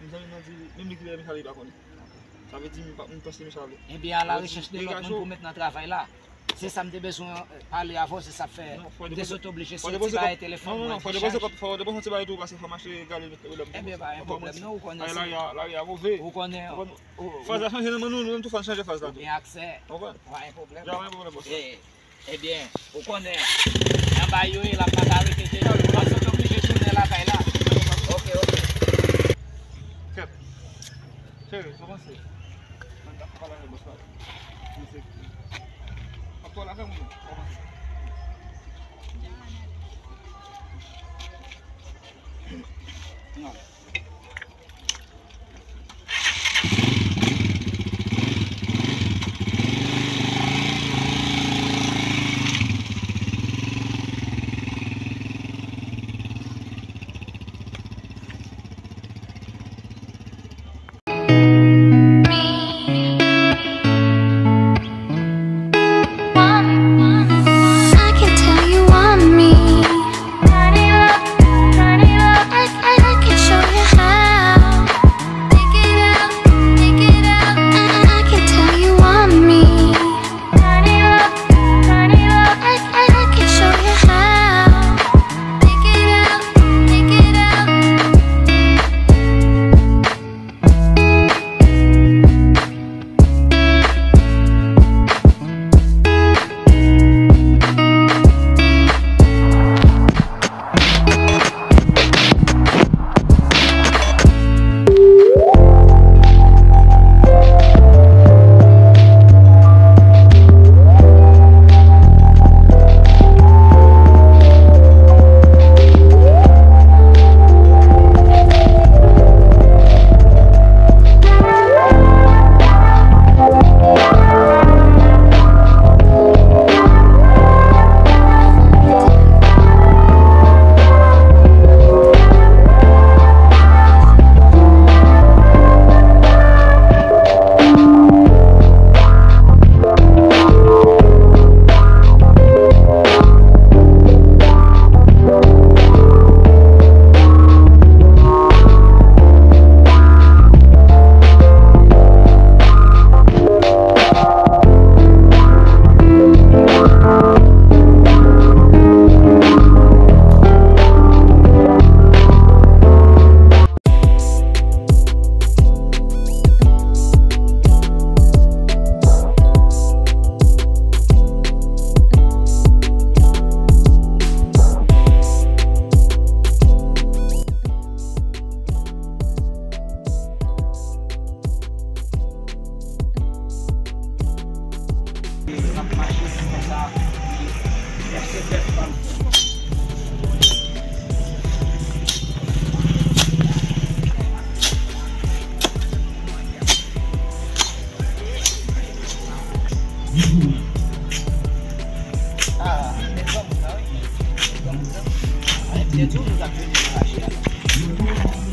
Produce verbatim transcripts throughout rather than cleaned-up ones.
Mezanmi, nan di, menm li ki lè Michal li pa konnen. Sa vle di, m pa, m panse Michal. Ebyen, a la rechèch de lòt moun pou met nan travay la. Se sa m te bezwen, eh, pale avè w, se sa k fè m te sot oblije soti bay telefòn mwen. Non, non, fò depoze kòb, fò depoze yon ti bagay tou, paske fò m achte gale lòt. Ebyen, pa gen pwoblèm, non, ou konnen. Lari a, lari a move. Ou konnen. Faz la chanje nan men nou, nou menm tou fò n chanje faz la tou. Ou gen aksè. Ou konprann? Pa gen pwoblèm. Ja, pa gen pwoblèm, bòs. Ebyen, ou konnen, anba yo ye, l ap pa ka rete de jou, paske w oblije tounen lakay la. Ok, ok. Kèt. Cheri, sa w panse? Mwen t ap pale avèk bòs la. Misye ap pale avè m, ou sa w panse? Non. I can tell you want me. I, I, I can show you how. Take it out, take it out. I, I can tell you want me. I, I, I can show you how. Take it out, take it out.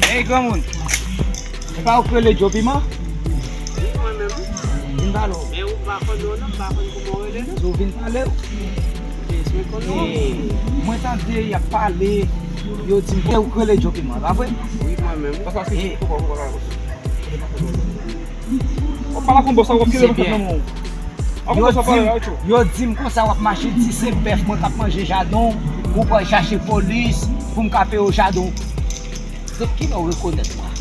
Ey, granmoun! Se pa ou k rele Djo Piman? Wi, mwen menm. Vin pale w. Men ou pa konn non, m pa konn kouman w rele non. Ou vin pale w. Yes, mwen konn non. E, mwen tande y ap pale, yo di m se ou k rele Djo Piman, pa vre? Wi, mwen menm. Papa, se ki poko, poko la. Ou pale ak yon bòs, w ap kite bòs nan men w. Yo di m, yo di m konsa w ap mache di se bèf mwen k ap manje jaden w, ou pral chache polis pou m ka peye w jaden w. Depi kilè w rekonèt mwen?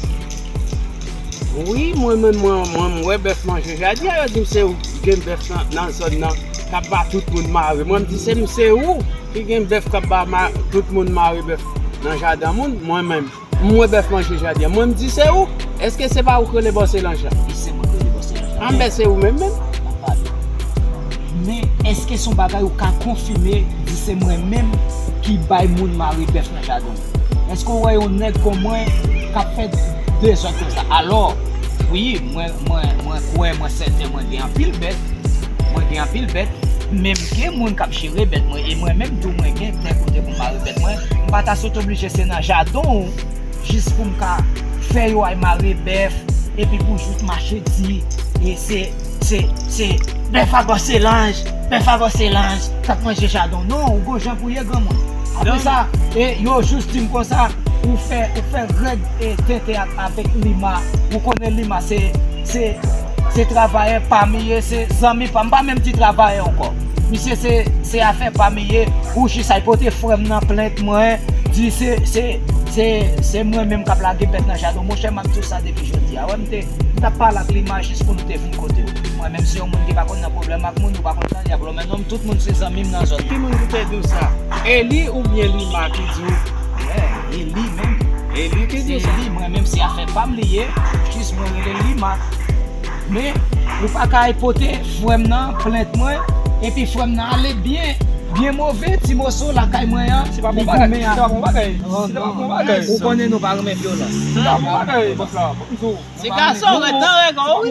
Wi, mwen menm, mwen, mwen, m wè bèf manje jaden an, yo di m se ou ki gen bèf nan, nan zòn nan, k ap ba tout moun mare. Mwen, m di se m, se ou ki gen bèf k ap ba ma-, tout moun mare bèf nan jaden moun, mwen menm. M wè bèf manje jaden an. Mwen, m di se ou. Èske se pa ou k rele Bòse Lanja? Wi, se mwen k rele Bòse Lanja. Anben, se ou menm menm. M ap pale. Men, èske se yon bagay ou ka konfime, di se mwen menm ki bay moun mare bèf nan jaden w? Èske w wè yon nèg kon mwen k ap fè dezòd konsa? Alò, wi, mwen, mwen, mwen kwè, mwen sèten, mwen gen anpil bèt. Mwen gen anpil bèt. Men m gen moun k ap jere bèt mwen. E mwen menm tou, mwen gen tè kote pou m mare bèt mwen. M pa ta sot oblije se nan jaden w. Jis pou m ka fè yo al mare bèf, epi pou jis mache di, e se, se, se bèf a Bòse Lanja, bèf a Bòse Lanja, k ap manje jaden w. Non, ou gon jan pou ye, granmoun. Apre sa, e yo jis di m konsa, Ou fè, ou fè rèd e tenten ak, avèk Lima. Ou konnen Lima se, se, se travayè pa m li ye, se zanmi pa m. M pa menm di travayè ankò. Misye se, se afè pa m li ye. Ou jis al pote frè m nan plent mwen, di se, se, se, se mwen menm k ap lage bèt nan jaden w. Monchè, m ap di w sa depi jodi a. Wè, m te, m t ap pale ak Lima jis pou nou te vin kote w. Mwen menm se yon moun ki pa konn nan pwoblèm ak moun, ou pa konn nan dyab, men non, tout moun se zanmi m nan zòn. Ki moun ki te di w sa? Eli oubyen Lima ki di w? Yeah, Eli menm. Eli ki di w sa? Eli, mwen menm se afè pa m li ye, jis mwen rele Lima. Men, ou pa ka al pote frè m nan plent mwen, epi frè m nan ale byen, byen move, ti moso lakay mwen an, li goumen a. Se pa bon bagay. Se pa bon bagay. Ou konnen nou pa renmen vyolans. Se pa bon bagay, bòs la. Se gason, ret nan règ ou, wi.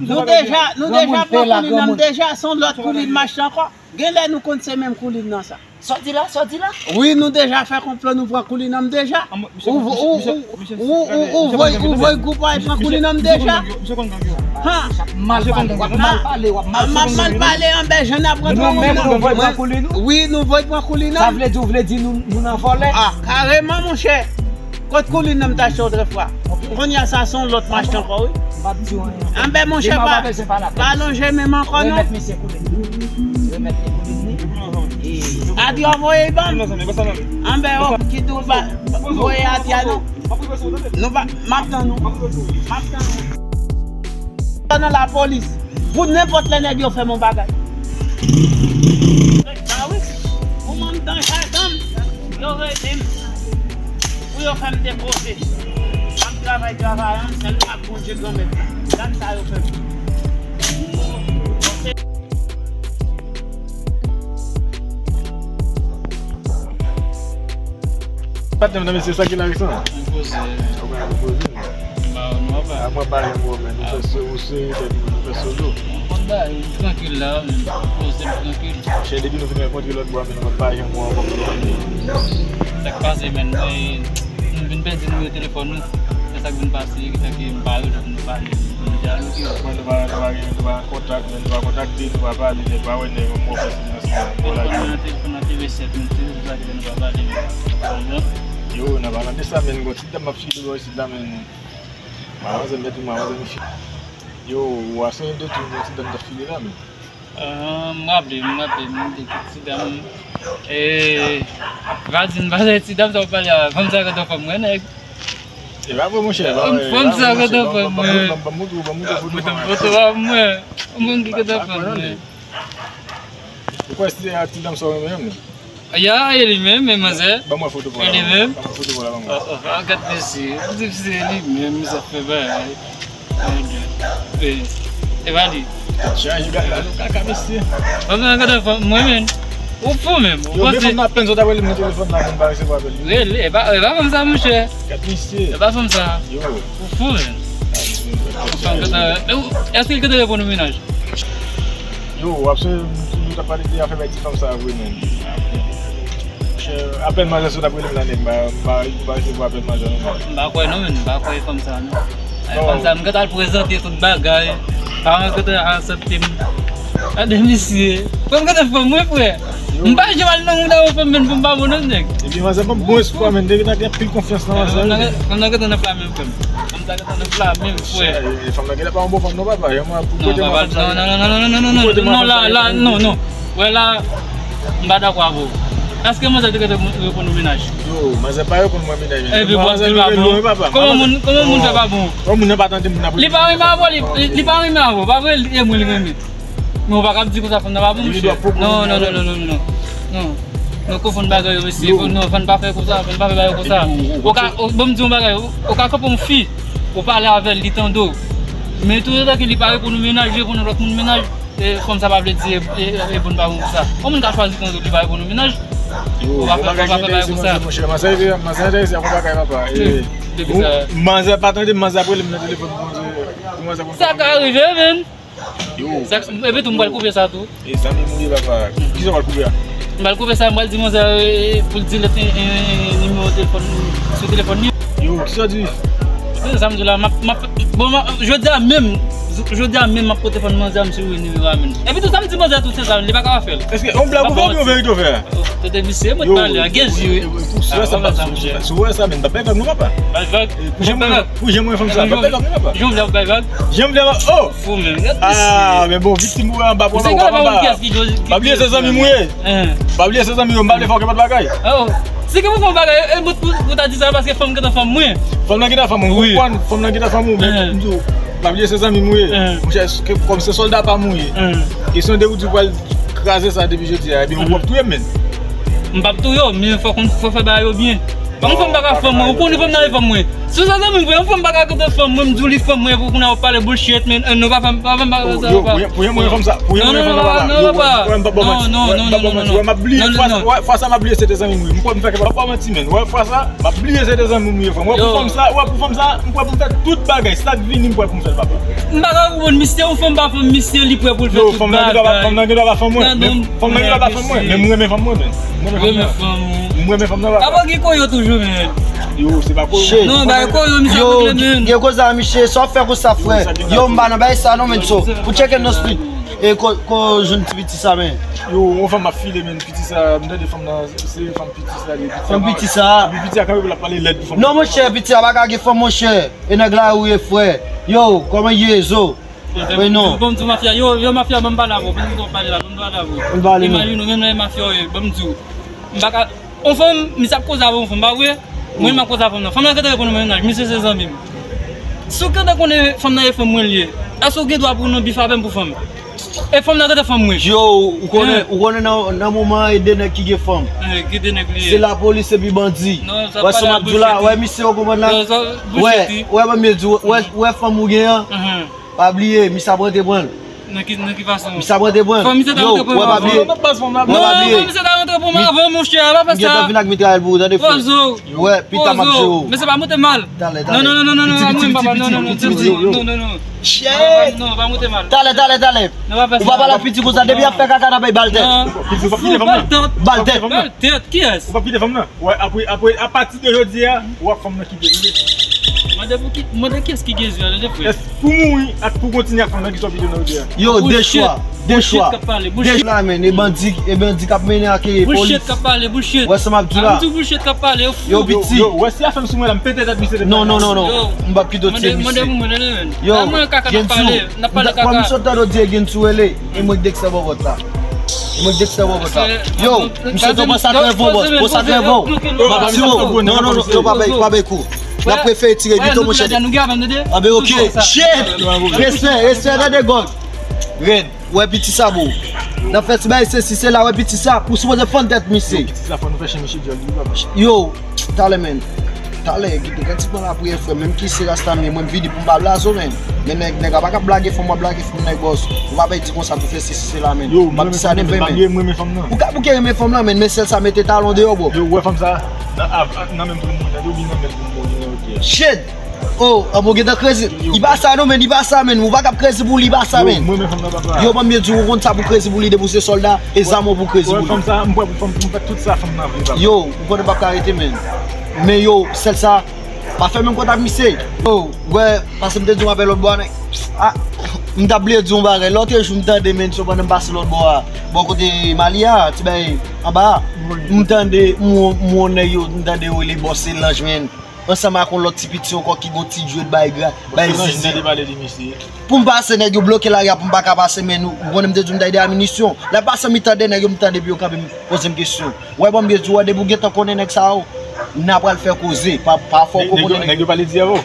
Nou deja, nou deja pran koulin nan, m deja se yon lòt koulin mache ankò. Genlè nou konn se menm koulin nan sa. Sa w di la, sa w di la? Wi, nou deja fè konplo, nou pran koulin nan, m deja. Ou, ou, ou, ou, ou, ou voye, ou voye gwoup ou al pran koulin nan, m deja. Ha. Mal pale, w ap mal pale, w ap mal pale. M ap mal pale, anben, jan n ap rantre. Nou menm, nou voye pran koulin nou? Wi, nou voye pran koulin nan. Sa vle di, ou vle di nou, nou nan vòlè? Ah, kareman, monchè. Kot koulin nan m t achte otrefwa? Kounye a sa se yon lòt mache ankò, wi. M p ap di w anyen. Anben, monchè, pa, pa lonje men m ankò, non. Remèt misye koulin li. Remèt li koulin li. Adi w voye ban m. Anben, o, ki tou ba, voye adi a, non. Nou pa, m ap tann ou. M ap tann ou. Nan lapolis. Pou nenpòt lè nèg yo fè m yon bagay. Sa wi, pou mwen m nan jaden m, yo rele m, pou yo fè m depoze. M ap travay, travay an, sèlman ak Bondye Granmèt la. Gad sa yo fè m. Patnè m nan, mesye, sa ki la avèk sa? Mwen poze. Ou pa poze. Mwen pa, mwen pa. A, mwen pa janm wè w, men nou fè so-, ou serye tèt ou, nou fè solo. Mwen konn bagay, m trankil la, men m poze m trankil. Chè, depi nou fin rankontre lòt bò a, men nou pa janm wè w ankò. Sa k pase, men, mwen, m vin pèdi nimewo telefòn ou. Se sa k vin pase, ki fè ke m pa rele w pou nou pale. M di a, ok. Mwen, nou pa, nou pa gen, nou pa kontak, men nou pa kontakte, nou pa pale, men pa wè nèg yon pwofesyonèl nan, nan, nan, nan, nan T V sèt, men se sa ki fè nou pa pale, men, konprann? Yo, nan palan de sa, men, gon ti dam ap file bò isit la, men. Manmanzè mèt ou manmanzè m fi. Yo, ou a se de tou, yon ti dam t ap file la, men. Ah, m raple, m raple, m raple, ti dam. E, va di m, va di ti dam sa w pale a, fanm sa gentan fanm mwen, nèg. E pa vre, monchè, e pa vre, fanm sa gentan fanm mwen. Ban m montre w, ban m montre w foto fanm mwen. Ou menm ki gentan fanm mwen. Ou kwè se ti dam sa w renmen menm? Ya, e li menm, men manzè. Ban mwen foto pou la. E li menm. Ban mwen foto pou la, ban mwen. Oh, oh, ah, gad mesye. Di se li menm, sa fè bagay. E, e pa li. Chanje gad la, nou kaka mesye. Ban mwen gade fanm mwen, men. Ou fou menm. Ou panse fanm nan apèn sot ap rele m nan telefòn la, mwen pa resevwa apèl li. Rele, e pa, e pa fanm sa, monchè. Gad mesye. E pa fanm sa. Yo. Ou fou, men. Ou fanm gentan, men ou, èske li gentan reponn ou mennaj? Yo, w ap sonje nou t ap pale de afè bay ti fanm sa a vre, men. Monchè, apèn manzè sot ap rele m la nèt, m pa, m pa, m pa resevwa apèl manzè non, men. M pa kwè non, men, m pa kwè fanm sa a non. Ay, fanm sa a, m gentan al prezante tout bagay. Paran m gentan aksepte m. Gade misye. Fanm gentan fanm mwen, frè. M pa janm al nan moun avè fanm, men pou m pa bon non, nèg. Epi manzè ban m bon espwa, men, depi nan gen anpil konfyans nan manzè. Fanm nan gentan nan flamen, frè m. Fanm sa gentan nan flamen, frè. E, e, fanm nan genlè pa yon bon fanm non, papa. Yon mwa pou kote mwa fanm sa. Non, non, non, non, la, la, non, non. Wè la, m pa dakò avè w. Èske manzè te gentan reponn ou mennaj? Yo, manzè pa reponn mwen mennaj, men. Epi manzè li pa bon. Kòman moun, kòman moun fè pa bon? Kòman moun nan pa tande moun ap rele? Li pa renmen avè w, li, li, li pa renmen avè w. Pa vre, e mwen li renmen. Men ou pa ka ap di konsa fanm nan pa bon, monchè. Non, non, non. Non, konfonn bagay yo, mesye. Non, fò n pa fè konsa, fò n pa fè bagay konsa. Ou ka, ou, ban m di yon bagay, ou, ou ka kanpe yon fi, ou pale avè l, li tande w. Men toutotan ke li pa reponn ou mennaj, li reponn lòt moun mennaj, e, fanm sa pa vle di e, e, e, reponn pa bon konsa. Yon moun ka chwazi tande w, li pa reponn ou mennaj. Ou pa fè, ou pa fè bagay konsa. Monchè, manzè enterese ak yon bagay, papa. Manzè pa tande, manzè ap rele m nan telefòn pou manzè, pou manzè konn. Sa ka rive, men. Yo. Sa, epi tou, m pral koupe sa tou. E zanmi m ou ye, papa. Kisa w pral koupe a? M pral koupe sa, m pral di manzè, e, pou l delete, e, e, nimewo telefòn, sou telefòn li. Yo, kisa w di? E, sa m di la, m ap, m ap, bon, m ap, jodi a menm, Jodi a menm m ap pote fanm manzè a, misye voye nimewo a, menm. Epi tou sa m di manzè a tou se sa, li pa ka pa fè l. Èske yon blag ou fè oubyen yon verite ou fè? Tande misye, mwen pale a gen zye wi. Si w wè sa, si w wè sa, men, pa bay vag non, papa. Bay vag. Pou jan mwen, pou jan mwen fanm sa, pa bay vag non, papa. Jan vle bay vag. Jan vle, oh! Fou menm. Ah, men bon, viktim ou anba, papa, ou papa anba. Pa bliye se zanmi m ou ye. Pa bliye se zanmi m ou ye, m pa vle fè okenn lòt bagay. Oh. Si ke pou fè yon bagay, e, mwen, pou, pou ta di sa, paske fanm gentan fanm mwen. Fanm nan gentan fanm mwen, ou konprann, fanm nan gentan fanm ou, men m di w, pa bliye se zanmi m ou ye. Monchè, ke, kòm se sòlda pa m ou ye. Kesyon de ou di w pral kraze sa depi jodi a, ebyen, ou p ap touye m, menn. M p ap touye w, men fòk, fòk fè bagay yo byen. Yon fanm pa ka fanm mwen, ou konnen fanm nan e fanm mwen. Si w se zanmi m vre, yon fanm pa ka gentan fanm mwen, m di w li fanm mwen, pou kounye a w ap pale bullshit, men, eh, non, pa fanm, pa fanm, pa fanm sa, papa. Pou yon mwen fanm sa, pou yon mwen fanm sa, papa. Non, non, non, non, papa. Yo, m p ap ba w manti. Non, non, non, non, non. M ap bliye, fwa sa, fwa sa m ap bliye se te zanmi m wi. M kwè m fè kè, m p ap ba w manti, menn. Wè, fwa sa, m ap bliye se te zanmi m wi. Wè, pou fanm sa, wè, pou fanm sa, m kwè pou m fè tout bagay. Sa k vini, m kwè pou m fè l, papa. M pa ka konprann misye, yon fanm pa fanm misye, li prè pou l fè tout bagay. Yo, fanm nan gen dwa pa, fanm nan gen dwa pa fanm mwen. Men fanm nan gen dwa pa fanm mwen, men m renmen fanm mwen, menn. M renmen fanm nan. M renmen fanm nan, papa. Apa gen koyo toujou, menn. Yo, se pa koyo. Non, ba koyo, misye. Yo, gen koze a, misye, sa w fè konsa, frè. Yo, m pa nan bagay sa non, menn, so. Pou tcheke nan street. E ko, ko jwenn ti piti sa, men. Yo, yon fanm ap file, men, piti sa, m tande fanm nan, se fanm piti sa, li. Fanm piti sa. Epi piti a kanpe pou l ap pale lèd pou fanm nan. Non, monchè, piti a pa ka gen fanm, monchè. E nèg la ou ye, frè. Yo, kòman ye, zo? Mwen non. Bon, m di w mafya, yo, yo, mafya, ban m pale avè w, ban m pale la, ban m pale avè w. Ban m pale non. Imajine w, menm lè mafya w ye, ban m di w. M pa ka, yon fanm, misye ap koze avè yon fanm, pa vre? Mwen, m ap koze avè fanm nan. Fanm nan gentan reponn mwen, mennaj, misye se zanmi m. Si w gentan konnen fanm nan e fanm mwen l ye, èske w gen dwa pou w nan bif avè m pou fanm? E fanm nan gentan fanm mwen. Yo, ou konnen, ou konnen nan, nan moman an, e de nèg ki gen fanm. Eh, gen de nèg li ye. Se lapolis epi bandi. Wè sa m ap di w la, wè misye, ou konprann la? Wè, wè, ban m di w, wè, wè fanm ou gen an. Pa bliye, misye ap rantre pran l. Nan ki, nan ki fason? Misye ap rantre pran l. Fò misye ta rantre pran m avan. Yo, wè, pa bliye. Non, fò misye ta rantre pran m avan, monchè, pa fè sa. M gentan vin ak mitrayèl pou ou, tande, frè. Pozo. Wè, pita m ap jere w. Mesye, pa monte mal. Talè, talè. Non, non, non, non, non, non, piti, piti, piti, piti, piti. Non, non, non. Shit. Non, pa monte mal. Talè, talè, talè. Ou pa pale ak piti konsa, depi y ap fè kaka, n ap bay bal tèt. Bal tèt. Bal tèt. Bal tèt, kiyès? Ou p ap kite fanm nan? Wè, apre, apre, apati de jodi a, w ap fanm nan kite, tande. Mande pou ki, mande kiyès ki gen zye a, tande, frè. Èske pou mouri ak pou kontinye ak fanm nan, kisa w pito nan jodi a? Yo, de chwa, de chwa. Bullshit k ap pale, bullshit. De chwa la, men, e bandi, e bandi k ap mennen ak, e, polis. Bullshit k ap pale, bullshit. Wè sa m ap di w la. A m di w bullshit k ap pale, yo fou. Yo, piti. Yo, yo, wè si afè m sou mwen la, m pete tèt misye depi. Non, non, non, non. M p ap kite w tiye misye. Mande pou mwen, tande, men. Yo, Gensu, m t ap, m sot tande w di e Gensu rele. E mwen ki dekse bò vòt la. E mwen ki dekse bò vòt la. Yo, misye, to pran sa trè fò, bòs. Pran sa trè fò. M ap tire w. Non, non, non, yo pa bay, pa bay kou. N ap prefere tire pito, monchè. Anben, ok. Shit! Respè, respè, tande, gòg. Rèd, wè piti sa, bro. N ap fè ti bagay, se si, se la, wè piti sa. Ou sipoze fann tèt misye. Piti sa, fò nou fè chen misye dyòl, wi, papa. Yo, talè, menn. Talè, gen, gen ti pran lapriyè, frè, menm ki se rasta m ye, mwen m vini pou m pa blaze w, menn. Men nèg, nèg a pa ka blage fanm, w ap blage fanm, nèg bòs. Ou pa bay di konsa pou fè sesi sela, menn. Yo, m ap di sa nèt vre, menn. M renmen fanm nan. Ou ka bouke renmen fanm nan, menn, men sèl sa mete talon deyò, bro. Yo, ou wè fanm sa? Nan, a, a, nan menm pou m mwen, yo vin nan menm pou m mwen, ok. Shit! Oh, an bon gentan krezi. Li pa sa non, menn, li pa sa, menn. Ou pa ka ap krezi pou li, li pa sa, menn. Yo, mwen menm fanm nan, papa. Yo, ban m byen di w, ou konn sa pou krezi pou li, depi w se sòlda, e zam ou pou krezi pou li. Wè, fanm sa, m pwè pou fanm, m pwè tout sa fanm nan vle, papa. Yo, ou konnen m p ap ka rete, menn. Men yo, sèl sa, pa fè menm kont ak misye. Yo, wè, paske m te di w apre lòt bò a, nèg. Ah, m t ap bliye di w yon bagay. Lòt jou m tande, menn, so pandan m pase lòt bò a, bò kote Mali a, ti bay anba a. M tande, m wè, m wè nèg yo, m tande yo rele Bòs Elanj, menn. Ansanm ak yon lòt ti piti ankò ki gon ti djwèt bay gra, bay zizi. Pou m pase, nèg yo bloke lari a pou m pa ka pase, men nou, ou konnen m te di w m ta ede a minisyon. Lè m pase, m tande nèg yo, m tande epi yo kanpe, m poze m kesyon. Wè, ban m byen di w, wè, depi w gentan konnen nèg sa yo, n a pral fè koze, pa, pa fò w konnen nèg yo. Nèg yo pale di avè w?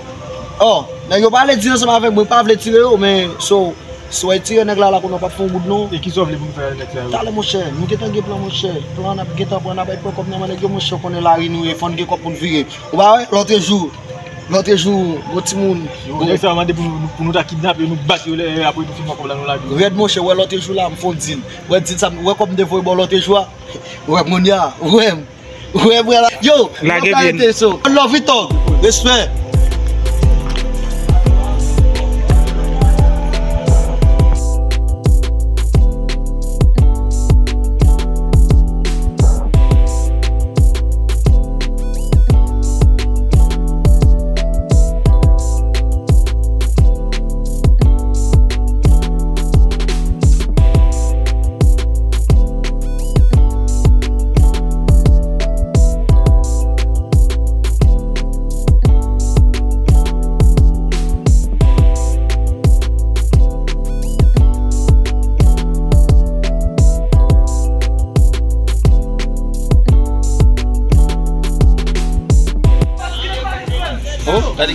Oh, nèg yo pale di ansanm avèk mwen, pa vle tire yo, men, so, Si w retire nèg la la kounye a, w p ap fè yon goud non. E kisa w vle pou m fè ak nèg sa yo? Talè, monchè, nou gentan gen plan, monchè. Plan n ap gentan pran, n ap bay pran kòb nan men nèg yo, monchè, w konnen lari nou ye, fò n gen kòb pou n vire. Ou pa wè, lòtrejou, lòtrejou, gon timoun. Yo, nèg sa yo mande pou nou, pou nou ta kidnape yo, nou bat yo, lè, apre nou fin pran kòb la, nou lage yo. Rèd, monchè, wè lòtrejou la, m fè yon dil. Wè dil sa, wè kòb m te voye ba w lòtrejou a. Wè, moun ya, wè m. Wè, wè la. Yo, lage pye n. One love, wi, Tòg. Respè.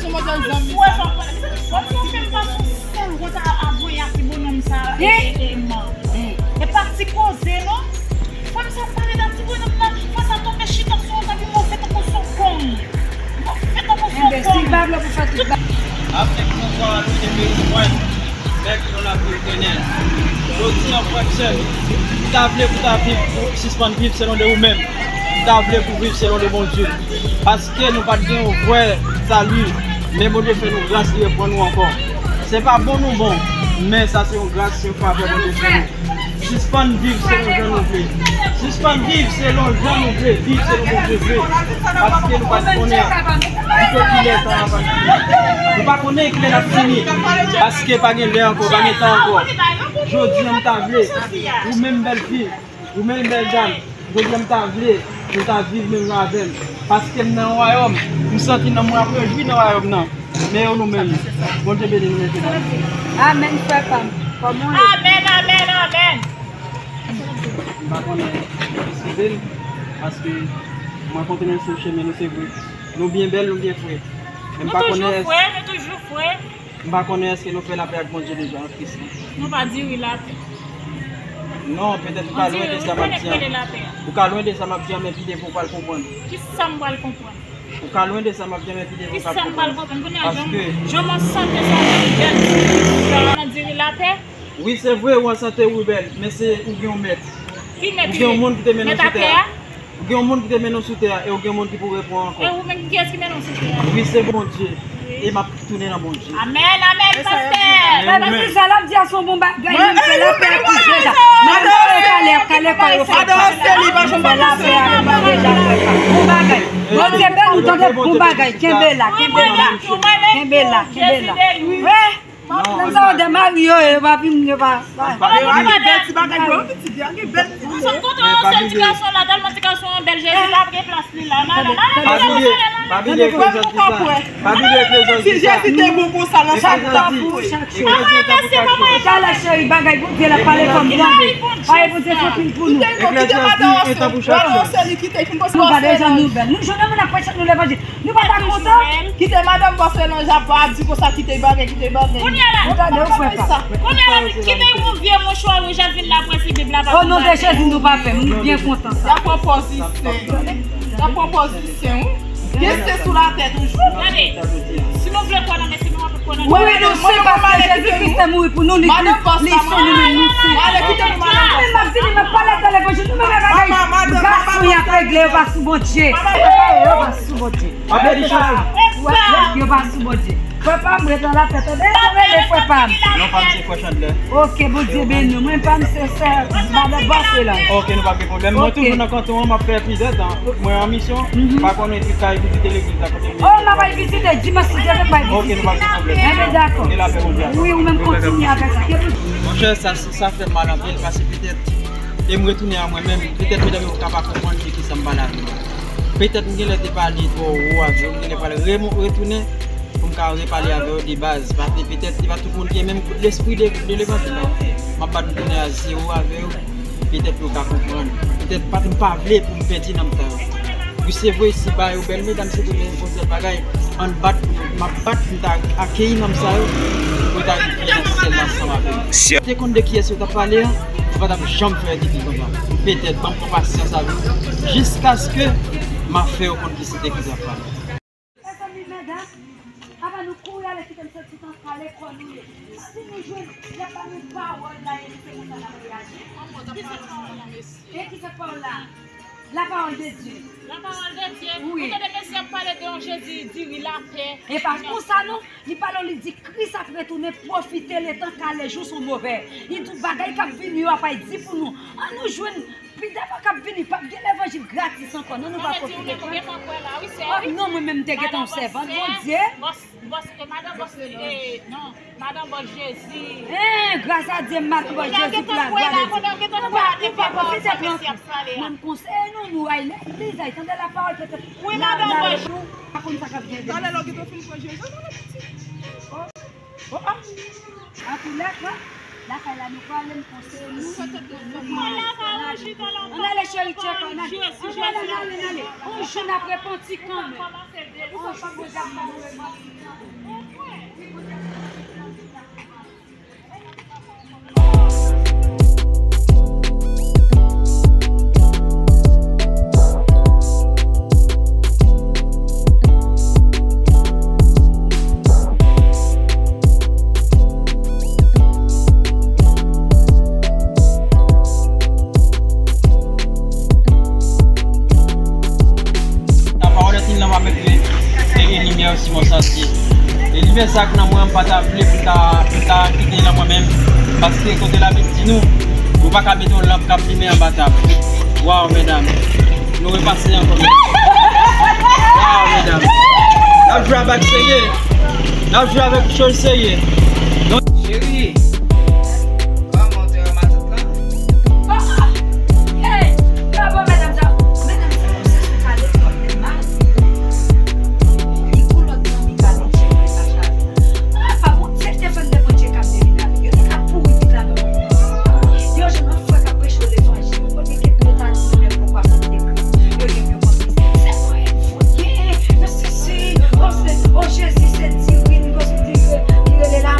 se yon modèl zanmi sa. Wè, sa w pale. Bon, si w fè m pase yon sèl gwo ta ap voye a ti bonòm sa, e, e, e, man. E pa ti koze, non. Fò m sa pale nan ti bonòm nan. Fò sa tonbe chita sou yon ta pi move tankou son kong. Move tankou son kong. Enben, si l pa vle pou fè tout ba- Avèk yon vwa nou te vin jwenn. Nèg yo nan vil Kenèl. Jodi an, frè m, sè m, m ta vle pou ta viv, pou sispann viv selon de ou menm. M ta vle pou viv selon de Bondye. Paske nou pa t gen yon vrè sali, men Bondye fè nou gras, li reprann nou ankò. Se pa bon nou bon, men sa se yon gras, se yon favè Bondye fè nou. Sispann viv selon jan nou vle. Sispann viv selon jan nou vle. Viv selon Bondye vle. Paske nou pa t konnen ki kote kilè tan an ap fini. Nou pa konnen kilè l ap fini. Paske pa gen lè ankò, pa gen tan ankò. Jodi an, m ta vle, ou menm bèl fi, ou menm bèl dam, jodi an, m ta vle nou ta viv menm jan avè m. Paske m nan yon wayòm, m santi nanm mwen ap rejwi nan wayòm nan. Men yo nou menm. Bondye beni nou, mesye dam. Amèn, frè pa m. Kòman w ye? Amèn, amèn, amèn. M pa konnen, eskize m, paske m rankontre nou sou chemen nou, se vre. Nou byen bèl, nou byen fre. Men m pa konnen, nou toujou fre, nou toujou fre. M pa konnen èske nou fè lapè ak Bondye deja an Kris lan. Nou pa diri lapè. Non, petèt ou ka lwen de sa m ap di an. Ou ka lwen de sa m ap di an, men pi devan ou pral konprann. Kisa m pral konprann? Ou ka lwen de sa m ap di an, men pi devan ou pral konprann. Kisa m pral konprann? Kounye a, jan, jan m an sante sa, jan m an diri lapè. Wi, se vre, ou an sante, ou bèl, men se, ou gen yon mèt. Ki mèt? Ou gen yon moun ki te mennen w sou tè a. Ou gen yon moun ki te mennen w sou tè a, e ou gen yon moun ki pou reprann ankò. E ou menm, kiyès ki mennen w sou tè a? Wi, se Bondye. E m ap tounen nan Bondye. Amèn, amèn, pastè. Mwen menm. Sa l ap di a se yon bon bagay, li fè lapè ak Bondye. Madan Seli, pa janm pase. Madan Seli, pa janm pase. Bon bagay. Bondye beni w, tande, bon bagay. Kenbe la, kenbe la. Kenbe la, kenbe la. Wi. Nan sa yo de mari yo, yo pa vin, yo pa, pa. Gen bèl ti bagay, bro. Ti byen, gen bèl ti bagay. Mwen sot kontan yon sèl ti gason la, tèlman ti gason an bèl, Jezi pa gen plas li la. Madan, madan, madan, madan. Pa bliye, pa bliye eklezyantis la. Pa bliye eklezyantis la. Si Jezi te bon konsa, nan sa tan pou chak jou. Eklezyantis an pou chak jou. Talè cheri, bagay Bondye la pale kòm tande. Bagay Bondye fè pil pou nou. Eklezyantis an pou chak jou. Nou pa deja nou bèl. Nou jwenn moun ap preche nou levanjil. Nou pa ta kontan? Kite madanm bòs Elanj ap di konsa, kite bagay, kite bagay. Kounye a la, nou tande, ou fè pa. Kounye a la, kite yon vye mouchwa wouj ap vin la, pran ti Bib la, pa. O non de Jezi, nou pa pè, nou byen kontan sa. Y ap pran pòz li sen. Y ap pran pòz li sen, wi. Gen sen sou latè toujou. Gade, si nou vle kwè nan Mesi, nou ap kwè nan li. Wi, nou sen paske Jezi Kris te mouri pou nou, li, li, li sen, nou menm nou sen. Ale, kite nou, madanm bòs. Mwen menm m ap vini, m ap pale de levanjil, nou menm bagay. Gason y ap regle, yo pa sou Bondye. Yo pa sou Bondye. Yo pa sou Bondye. Frè pa m, ret nan lapè, tande? Yo rele frè pa m. Non, pa m, se frè Chandlè. Ok, Bondye beni w. Mwen pa m, se sè madan bòs la. Ok, nou pa gen pwoblèm. Mwen toujou nan kanton an, m ap fè epizòd, an. Mwen an misyon, pa konnen si w ka vizite legliz la kote m ye. Oh, m ap al vizite dimanch, si Dye vle, m al vizite. Ok, nou pa gen pwoblèm. Enben, dakò. Ke lapè Bondye avè w. Wi, ou menm kontinye avèk sa. Monchè, sa, sa fè m mal anpil, paske petèt, e m retounen a mwen menm, petèt medam yo ka pa konprann de kisa m pale avè yo. Petèt m genlè te pale twò wo avè yo, m genlè pral remo-, retounen pou m ka repale avè yo de baz. Paske petèt se pa tout moun ki gen menm kout lespri de, de levanjil la. M ap bat m tounen a zewo avè yo. Petèt yo ka konprann. Petèt pa, m pa vle pou m pèdi nanm sa yo. Wi, se vre, si bagay yo bèl, medam, se vre, men yon sèl bagay, ann bat, m ap bat pou m ta akeyi nanm sa yo, pou yo ta rive nan syèl la ansanm avè m. Si yo te konn de kiyès yo t ap pale a, yo pa t ap janm fè ridikil konsa. Petèt, ban m pran pasyans avè yo, jiskaske m a fè yo konn ki se de ki t ap pale. Mezanmi, medam, apa nou kouri ale kite m soti tan kale kò nou ye. Si nou jwenn, y ap ba nou pawòl la, e nou se konsa n ap reyaji. Ki sa k pawòl la, mesye? E ki sa k pawòl la? La parole de Dieu. La parole de Dieu. Wi. Ou tande mesye ap pale de yon Jezi diri lapè. E pa konsa non, li pale, li di Kris ap retounen, pwofite, letan kale, jou son move. Li di bagay k ap vini yo ap di pou nou. An nou jwenn Pi devan k ap vini, p ap gen levanjil gratis ankò. Non, nou va pwofite pran. Oh, non, mwen menm m te gentan yon sèvant Bondye. Bòs, bòs, e madan bòs, e, non, madan bòs Jezi. Hein, gras a Dye, madan bòs Jezi pou la glwa de Dye. Nou va, nou va pwofite pran. Mwen m konseye nou, nou ay legliz, ay tande lapawòl, petèt. Wi, madan bòs. Pa konn sa k ap gen. Talè lè w gentan fin pran Jezi, w talè piti. Oh, oh. Antoulèka, lakay la nou prale, m konseye nou. Ann ale cheri, tchèk, ann ale. Ann ale, ann ale, ann ale. On jou n ap repanti kanmenm. On jou Bondye ap fè nou repanti kanmenm. Lapawòl de Dye nan va mete e, e limyè sou mwen santi. E limyè sa k nan mwen, m pa ta vle pou ta, pou ta kite nan mwen menm. Paske kote Labib di nou, nou pa ka mete yon lanp k ap limen anba tab. Waw, medam. Nou repase ankò, medam. Waw, medam. N ap jwe avèk serye. N ap jwe avèk chòl serye. Cheri, kòman w te wè matant lan? Oh, oh. Hey, bravo, medam sa. Medam sa, konsa sou kale twòp, men mal. Li gon lòt zanmi kale tchèk mwen pa chaje. Ah, pa bon, se te fè m te pran tchèk ap devine avèk yo. Li ka pouri vit la, non. Yo, jan nan frè k ap preche levanjil, kote ke yo ta di nou lè poko ap mete kri. Yo, yo, yo, konn se mwen, voye, nan sisi, oh, se, oh, Jezi, se diri, m konn se diri, li rele la.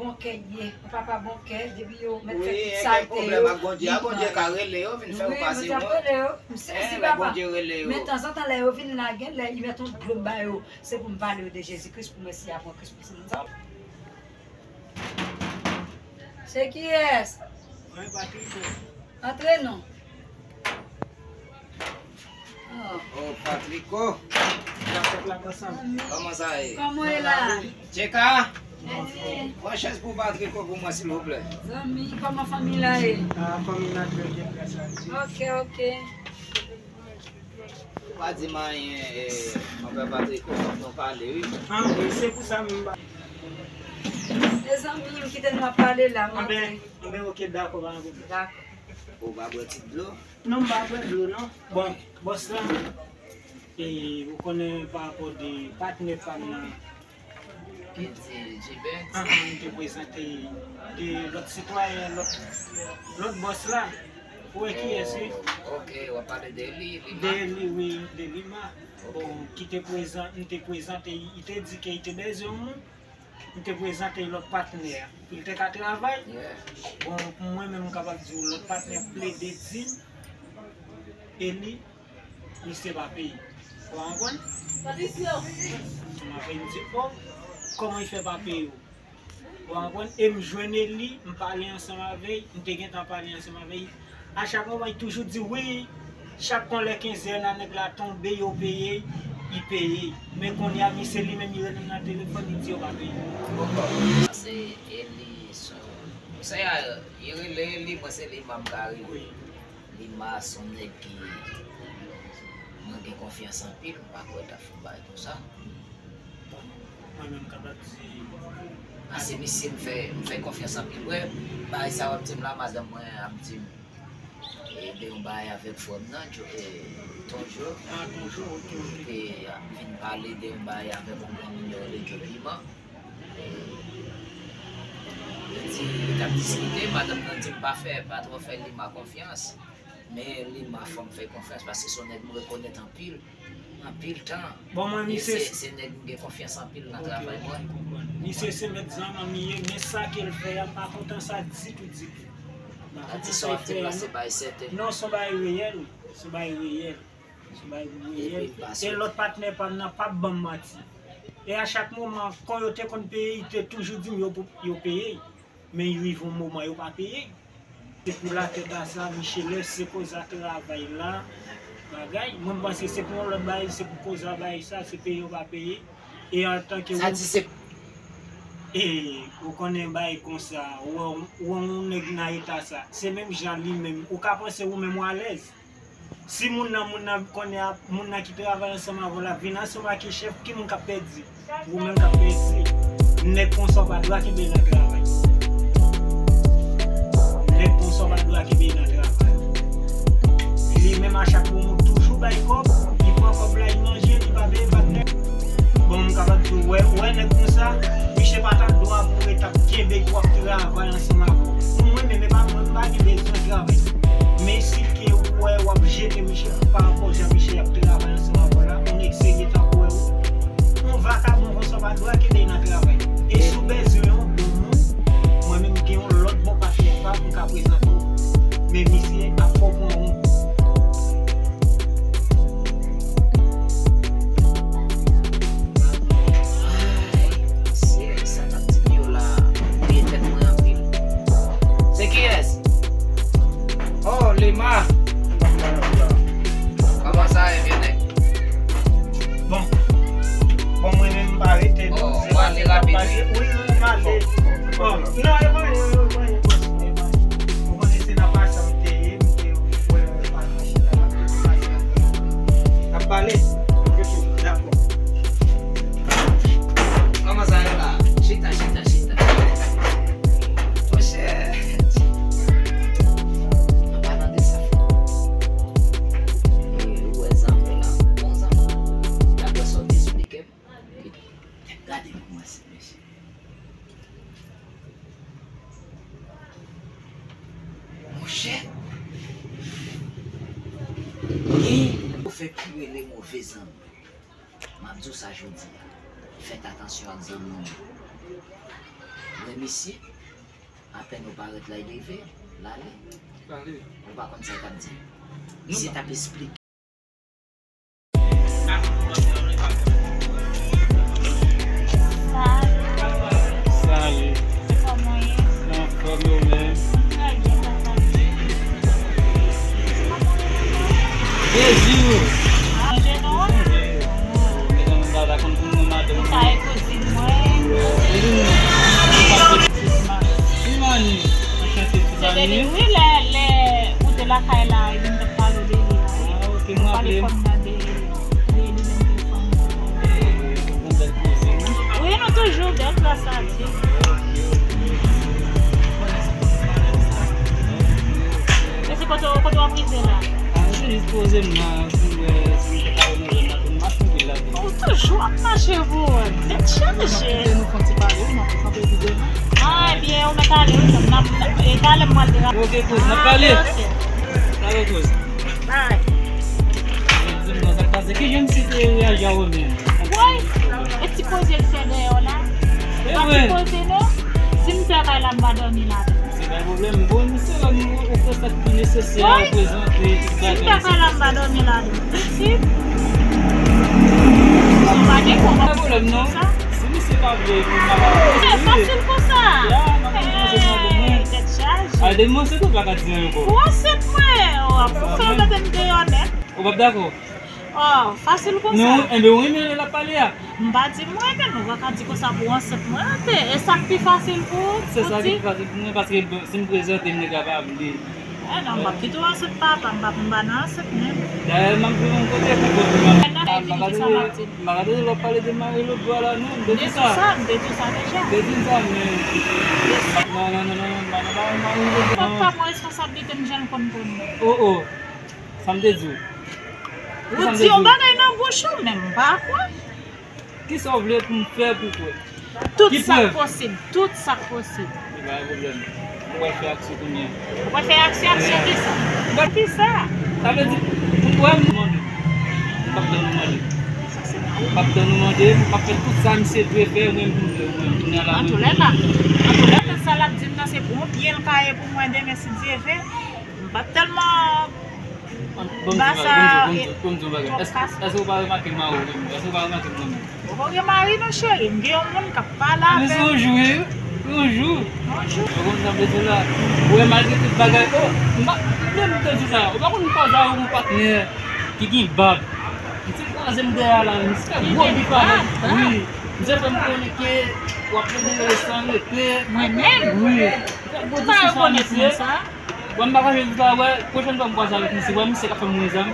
Bon kè ye, yon papa bon kè, depi yo mèt fè tout sa te yo, pwoblèm ak Bondye, a Bondye ka rele yo, vin fè yo pase wont. Wi, Bondye ap rele yo, m sezi papa. Bondye rele yo. Men tanzantan lè yo vin la, gen lè y mèt yon dlo m ba yo, se pou m pale yo de Jezi Kris, pou mèsi a pran Kris pou se moun sa. Se kiyès? Mwen Patriko. Antre non. Oh. Oh, Patriko. Kòman sa ye? Kòman w ye la? Tcheka. Pran chèz pou Patriko pou mwen, silvouplè. Zanmi, kòman fanmi la ye? Ah, fanmi la trè byen, gras a Dye. Ok, ok. Ou pa di m anyen, eh, anpè Patriko, fòk nou pale, wi. Ah, wi, se pou sa m ba. Mezanmi, m kite nou ap pale la, m antre. Anben, ok, dakò, pa gen pwoblèm. Dakò. Ou pa bwè ti dlo? Non, m pa bwè dlo, non. Bon, bòs la, e, ou konnen pa rapò de patnè pa m nan. Ki di Jibens? Anhan, m te prezante de lòt sitwayen, lòt, lòt bòs la. Ou wè kiyès, wi? Oh, ok, w ap pale de li, Lima? De li, wi, de Lima. Ok. Bon, ki te prezan-, m te prezante, li te di ke li te bezwen yon moun. M te prezante lòt patnè a pou l te ka travay. Yeah. Bon, pou mwen menm, m kapab di w, lòt patnè a plede di m, e li, misye pa peye. Ou konprann? Sa m ap di, o, kòman li fè pa peye w? Ou konprann? E m jwenn li, m pale ansanm avè l, m te gentan pale ansanm avè l. A chak moman, li toujou di, wi, chak kon lè kenz è la, nèg la tonbe, yo peye, li peye. Men kounye a, misye li menm, li rele m nan telefòn, li di yo pa peye. Bon, bon. Se Eli, se, se a, li rele Eli, mwen se Lima m ka rele. Wi. Lima se yon nèg ki mwen gen konfyans anpil, m pa kwè l t ap fè yon bagay konsa. Mwen menm kapab di. Paske misye m fè, m fè konfyans anpil. Wè, bagay sa w ap di m la, madanm mwen ap di m, e, de yon bagay avèk frè m nan, Djo-, e, Tonjo. Ah, Tonjo, ok, ok. Li te ap vin pale de yon bagay avèk yon granmoun yo rele Djo Piman. E, yo di, yo t ap diskite, madanm nan di m pa fè, pa twò fè Lima konfyans. Men Lima fò m fè konfyans paske se yon nèg m rekonèt anpil, anpil tan. Bon, mwen, misye se, se nèg m gen konfyans anpil nan travay mwen. Ok, ok, m konprann. Misye se mèt zam li ye, men sa ke l fè a, m pa kontan sa ditou, ditou. M pa kontan sa l fè a, non. Sa w ap di m la, se bagay sèten? Non, se yon bagay reyèl, wi. Se yon bagay reyèl. Se yon bagay reyèl. E lòt patnè pa m nan p ap ban m manti. E a chak moman, kon yo te konn peye, li te toujou di m yo, yo peye. Men rive yon moman yo pa peye. Se pou latèt a sa, Michele, se koz a travay la, bagay. Mwen, m panse se pou yon lòt bagay, se pou koz a bagay sa, se peye yo pa peye. E antanke... Sa di se... E, ou konnen bagay konsa, ou wè, ou wè yon nèg nan eta sa. Se menm jan li menm. Ou ka panse ou menm ou alèz. Si moun nan, moun nan konnen ap, moun nan ki travay ansanm avè w la vin ansanm ak yon chèf, ki moun k ap pèdi? Ou menm k ap pèdi. Nèg konsa w pa dwe kenbe nan travay. Nèg konsa w pa dwe kenbe nan travay. Li menm a chak moman toujou bay kòb, li pran kòb la, li manje, li pa peye patnè. Bon, m kapab di w, wè, wè nèg konsa, misye pa t ap dwe pou ret ap kenbe pou ap travay ansanm avè w. Pou mwen menm, e pa mwen, m pa gen bezwen travay. Men si ke ou wè w ap jete misye pa rapò jan misye ap travay ansanm avè w la, yon nèg serye tankou w, yon vakabon konsa pa dwe kenbe nan travay. E si w bezwen yon bon moun, mwen menm gen yon lòt bon patnè pa m, m ka prezante w. Men misye ap fè w pran wont. Ay, se sa k ap di m yo la, touye tèt mwen anpil. Se kiyès? Oh, Lima. Kòman sa ye, vye nèg? Bon. Bon, mwen menm, m pa rete non. Oh, w ale rapid, wi. Wi, wi, m ale. Oh, non, e pa anyen, e pa anyen, bòs, e pa anyen. Ou konnen se nan pase m te ye, m te wè, wè, pa nan machin nan, m ap pase. N ap pale? Ok, dakò. Kòman sa ye la? Chita, chita, chita. Monchè. An palan de sa, e, ou wè zanmi w la, bon zanmi w, daprè sa w te esplike m, gade kòman se, mesye. Monchè, gen yon fè ki rele move zanmi. M ap di w sa jodi a, fèt atansyon ak zanmi w yo. Lè misye, apèn ou parèt la, li leve, l ale. Ou pa konn sa l t ap di. Misye t ap esplike. Salut. Salut. Kòman w ye? Anfòm, ou menm? Trè byen, papa. Jezi, wi. Manje non? Mezanmi, m pa ta konn pou nou maten. Sa e kouzin mwen. Imani, anchante, Imani. Se de li, wi, lè, lè ou te lakay la, e vin te pale de li la, wi. Ah, ok, m raple. Pale kòm nan de, de li menm te fanm. Wi, nou toujou bèl, gras a Dye. Mesye, kote, kote w ap rive la? Ah, m te jis poze m la pou m wè si m te ka wè nou jwenn la pou m mache anpil la. Ou toujou ap mache pou wè. Tèt chaje. M ap kite nou fè yon ti pale, m ap kanpe pi devan. Ah, ebyen, ou mèt ale, wi, m ap, e talè m pral deranj. Ok, kouz, n ap pale. Ah, ok. Talè, kouz. Bye. Di m non, sa k pase? Ki jan misye te reyaji a ou menm? Woy! E ti koze l fè dèyè w la? E pa ti koze non. Si m fè kay la, m pa dòmi la. Se pa pwoblèm. Bon, misye la, nou ofri sa ki nesesè a prezante, tout bagay. Si m fè kay la, m pa dòmi la. Si. Bon, pa gen pwoblèm non. Si misye pa vle, nou pa... Se fasil konsa. Ya, m ap konn kòmanse nan domèn. Tèt chaje. A, depi m ansent ou pa ka di anyen ankò. Ou ansent mwen, w ap fè mete m deyò nèt. Ou p ap dakò? Oh, fasil konsa. Non, enben, ou renmen lè l ap pale a. M pa di m renmen, nou pa ka di konsa pou ansent mwen an te. E sa k pi fasil pou ou, se sa ki pi fasil pou mwen, paske si m prezante m, nèg la pa vle. Eh non, m p ap kite w ansent papa, m p ap, m pa nan ansent menm. Dayè, m ap jwenn yon kote pou kote m ap. M pa ka tande, m pa ka tande lè w ap pale de mari lòt bò la, non, m te di sa. M te di sa, m te di sa deja. M te di sa, men. Non, non, non, non, non, m pa nan mari lòt bò. Fòk pa pran responsablite m jan l konn pran. Oh, oh. Sa m te di w? Ou di yon bagay nan bouch ou, men m pa kwè. Kisa w vle pou m fè pou w kwè? Tout sa k posib, tout sa k posib. E pa gen pwoblèm. Ou pral fè aksyon kounye a. Ou pral fè aksyon, aksyon kisa? Kisa? Sa vle di, pou kwè m, mande. M p ap tann ou mande. M p ap tann ou mande, m ap fè tout sa misye dwe fè, mwen, pou mwen, kounye a la. Antoulèka, antoulèka, sa l ap di m nan, se pou yon byen l ka ye pou mwen demen, si Dye vle. M p ap tèlman Bon, m di w bagay, bon, m di w bagay. Èske, èske ou pa remake mari w menm? Èske ou pa remake m nan menm? Ou pa gen mari non, cheri. M gen yon moun k ap pale avè m. Men se yon jou, wi. Yon jou. Yon jou. Ou konn sa m vle di w la. Ou wè, malgre tout bagay, oh, m pa, menm m te di sa. Ou pa konn m kwaze avèk yon patnè ki gen bab. Misye kraze m dèyè la, misye fè gwo bif avè m. Wi. Misye fè m konnen ke w ap plede rele san rete. Mwen menm? Wi. Misye fè gwo diskisyon avèk misye. Bon, m pa ka jwenn li pa wè, pwochèn fwa m kwaze avèk misye, wè misye k ap fè m move zam.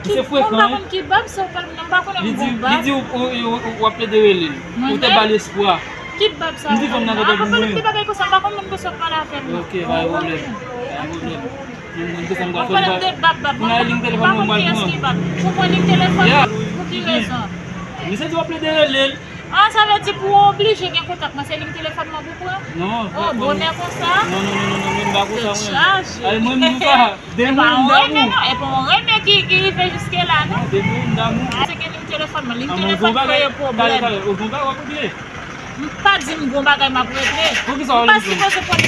Misye frekan, wi. Mwen pa konn ki bab sa w pale, non, m pa konnen m gon bab. Li di, li di w, w, w, w ap plede rele l. Ou te ba l espwa. Ki bab sa w pale? M di fanm nan gentan pou mwen. M pa konn li di bagay konsa, m pa konn moun konsa w pale avè m. Ok, pa gen pwoblèm. Pa gen pwoblèm. Mwen, mwen, se sa m pral fè. Ou pale de bab, bab. Mwen, liy telefòn mwen, m pral pran. M pa konn kiyès ki bab. Ou pran liy telefòn mwen, pou ki rezon? Misye di w ap plede rele l. Ah, sa vle di pou w oblije gen kontak mwen, se liy telefòn mwen pou pran? Non. Oh, bonè konsa? Non, non, non, non, non, mwen m pa konsa, mwen. Tèt chaje. Ay, mwen, m di w sa, depi m damou. E pa yon renmen, non, e pa yon renmen ki, ki rive jiske la, non. Depi m damou. Ah, se gen liy telefòn mwen, liy telefòn mwen yo pwoblèm. Talè, talè, ou gon bagay w ap regle? M pa di m gon bagay m ap regle. Poukisa w pa sipoze pran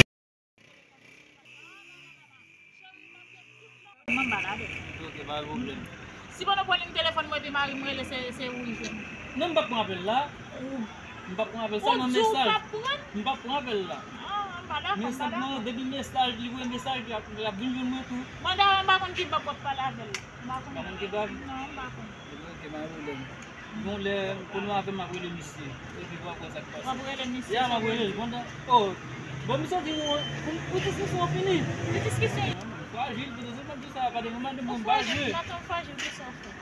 Manba la, bebe. Ok, pa gen pwoblèm. Si bon, nou pran liy telefòn mwen epi mari m rele, se, se ou li jwenn. Non, m p ap pran apèl la. Ou. M p ap pran apèl, sèlman mesaj. Ou di ou p ap pran? M p ap pran apèl la. Ah, m pa dakò, m pa dakò. Men sèlman depi mesaj, li voye mesaj, li ap, li ap vin jwenn mwen tou. Mwen dayè, m pa konn ki bab w ap pale avè l. M pa konn. Pa konn ki bab? Non, m pa konn. Ok, pa gen pwoblèm. Bon, lè m konnen w avè m, m ap rele misye. Epi pou w ap wè sa k pase. W ap rele misye? Ya, m ap rele l. Bon, oh, bon, misye di w, pou, pou diskisyon an fini. Ki diskisyon? Frajil, pou diskisyon, m ap di w sa, pa de moman de moun pa jwe. Ou frajil, m pa tann frajil, kisa w fè?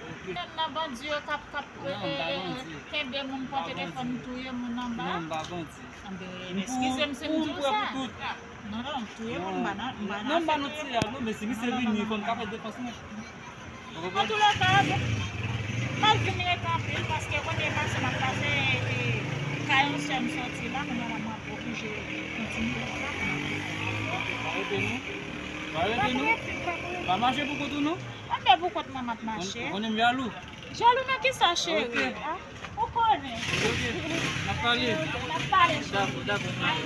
Ok. Nan bandi yo k ap, k ap, eh, kenbe moun pran telefòn, touye moun anba. Non, m pa bandi. Anben, eskize m si m di w sa. Non, non, touye moun, m pa nan, m pa nan afè touye moun. Non, m pa nan ti a, non, men si misye vini, fò m ka fè defans mwen. Antoulèka, bon, m ap vin rete anpil, paske kote pase m ap pase, e, kay yon sè m sòti la, kounye a la m ap oblije kontinye wout la. Pa rete non. Pa rete non. Pa mache pou kont ou non. Anben, pou kont mwen m ap mache. Ou konnen m jalou. Jalou nan kisa, cheri? Ok. Ah, ou kwè Ok, n ap pale. N ap pale. Dakò, dakò, n ap pale.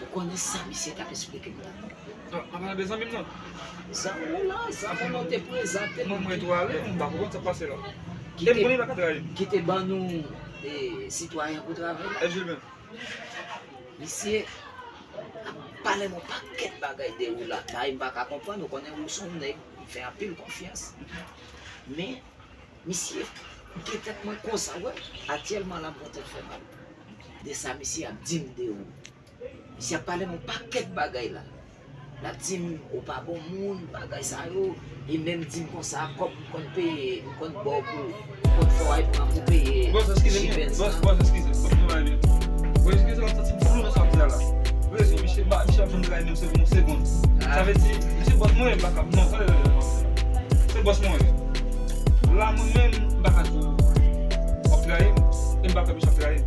Ou konnen sa misye t ap esplike m la? Non, m ap pale de zanmi m nan. Zanmi w la, zanmi w te prezante m. Mwen, mwen tou ale, m pa konprann sa k pase la. E m konnen l pa ka trayi m. Ki te ban nou, e, sitwayen pou travay la. E Jilben. Misye ap pale m yon pakèt bagay de ou la. Bagay m pa ka konprann, ou konnen ou se yon nèg m fè anpil konfyans. Men, misye gen tèt mwen konsa, wè. Aktyèlman la, m gon tèt fè mal. De sa misye ap di m de ou. Misye ap pale m yon pakèt bagay la. L ap di m, ou pa bon moun, bagay sa yo. Li menm di m konsa, kòb m konn peye, m konn ba w pou, m konn fè w al pran pou peye Bòs, eskize m, Jilben bòs, sa. Bòs, eskize m, bòs, mwen ale. Bòs, eskize m, m santi m flou nan sa w ap di a la. Wi, misye, misye ap janm trayi menm se pou yon segonn. Sa vle di, misye bòs mwen, m pa ka, non, tande, tande, tande. Se bòs mwen ye. La, mwen menm, m pa ka di w w ap trayi m, e m pa pè misye ap trayi m.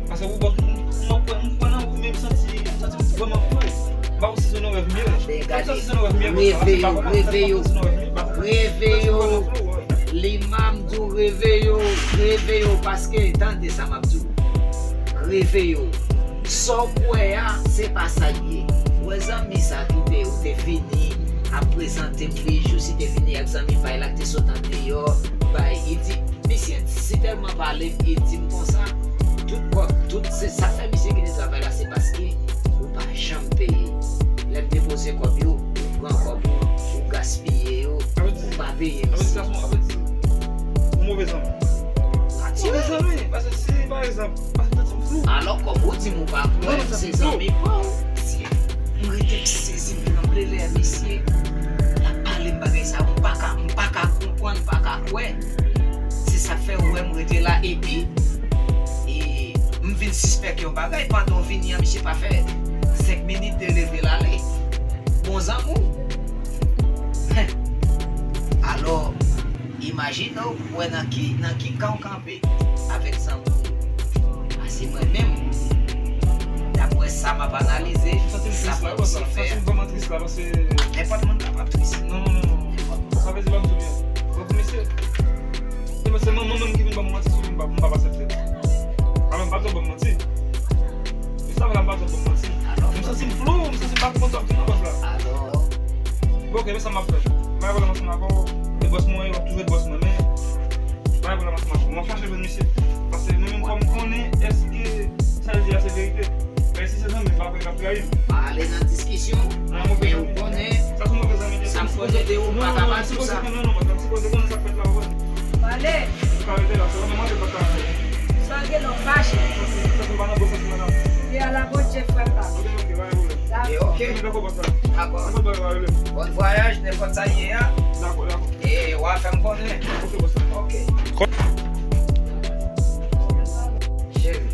Paske ou bòs, m, m, m kwè, m kwè nan ou, men m santi, m santi m vrèman flou. M pa konn si se nan rèv m ye. M santi se nan rèv m ye, m pa konn, m pa konn si se nan rèv m ye, m pa konn. Reve yo, reve yo. Lima m di w, reve yo, reve yo, paske tande sa m ap di w. Reve yo. Sa w kwè a, se pa sa l ye. Ou wè zanmi sa ki te, ou te vini, ap prezante m, Bijou si te vini ak zanmi pa l la, ki te sot andeyò, bay, li di, misye si tèlman pale m, li di m konsa, tout kòb, tout, se sa fè misye kite travay la, se paske ou pa janm peye. Lè m depoze kòb yo, ou pran kòb ou, ou gaspiye yo, ou pa peye misye. Yon move zanmi. Move zanmi, paske si, pa egzanp, paske m santi m flou. Alò, kòm ou di m ou pa kwè, se zanmi pa w. M rete m sezi, m tranble lè misye l ap pale m bagay sa, m pa ka, m pa ka konprann, m pa ka kwè. Se sa k fè ou wè m rete la, epi, e, m vin sispèk yon bagay, pandan w vini an, misye pa fè senk minit de leve l ale. Bon zanmi w. Alò, imajine w, wè nan ki, nan ki kan w kanpe avèk zanmi w. Paske mwen menm, daprè sa m ap analize, sa mwen misye fè a. Nenpòt moun kapab tris. Non, non, non, non. Sa vle di pa m sou byen. Bon, pou misye, se, se manman m ki vin ban m manti sou li, m pa, m pa aksepte. Alò, m pa t dwe ban m manti. Sa vle m pa t dwe ban m manti. M santi m flou, m santi m pa konprann sa k ap di nan bòs la. Bon, ok, men sa m ap fè. M pa gen pwoblèm ansanm avè w. E bòs mwen, w ap toujou ret bòs mwen, men m pa gen pwoblèm ansanm avè w. M ap chache jwenn misye. Paske mwen menm, fò m konnen èske sa l di a se verite. Men si se zanmi m, m pa kwè l ap trayi m. Pa ale nan diskisyon, men ou konnen, sa m konnen de ou, m pa ka pase sou sa. Pale. Sa gen lò fache. Se alavòt je frè pa. Ok. Dakò. Bon vwayaj, nenpòt sa ye a. E w a fè m konnen. Ok. Cheri,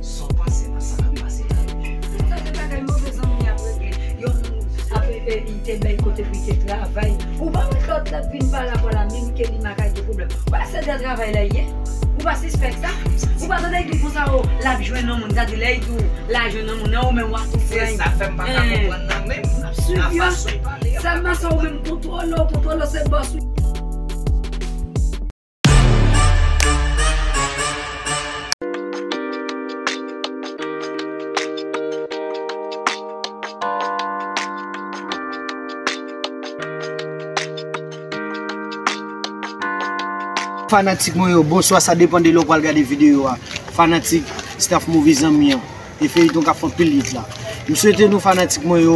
sa w panse nan sa k ap pase la yo? Ou tande bagay move zanmi ap regle. Yon moun ap, e, e, li te bay kote pou li te travay. Ou pa wè lòt la vin pa rapò la, menm ke li makay gen pwoblèm. Ou pa se de travay la ye? Ou pa sispèk sa? Ou pa tande l di konsa, o, l ap jwenn yon moun. Tande lè l di w, l a jwenn yon moun, nan ou menm w ap konprann. Se sa fè m pa ka konprann nan menm. M ap swiv yo. Sèlman sa ou menm kontwole w, kontwole w se bòs ou. Fanatik mwen yo, bonswa, sa depann de lè w pral gade videyo a. Fanatik, staff Move Zanmi an. E feyiton k ap fè anpil hit la. M swete nou fanatik mwen yo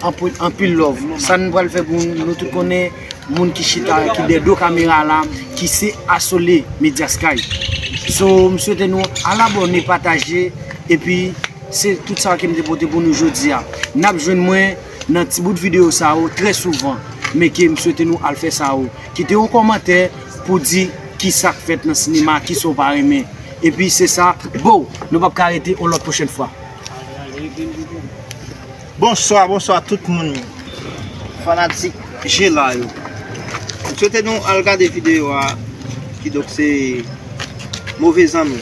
anpil, anpil love. Sa n pral fè pou nou, nou tout konnen moun ki chita, ki dèyè do kamera la, ki se Asole Media Sky. So, m swete nou al abòne, pataje, epi se tout sa ke m te pote pou nou jodi a. N ap jwenn mwen nan ti bout videyo sa yo trè souvan, men ke m swete nou al fè sa yo. Kite yon kòmantè pou di kisa k fèt nan sinema, kisa w pa renmen. Epi se sa, bow, nou p ap ka rete, yon lòt pwochèn fwa. Bonswa, bonswa tout moun, fanatik Jela yo. M swete nou al gade videyo a, kidonk se Move Zanmi.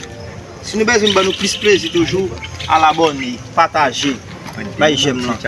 Si nou bezwen ban nou plis plezi toujou, al abòne, pataje, bay jèm lan.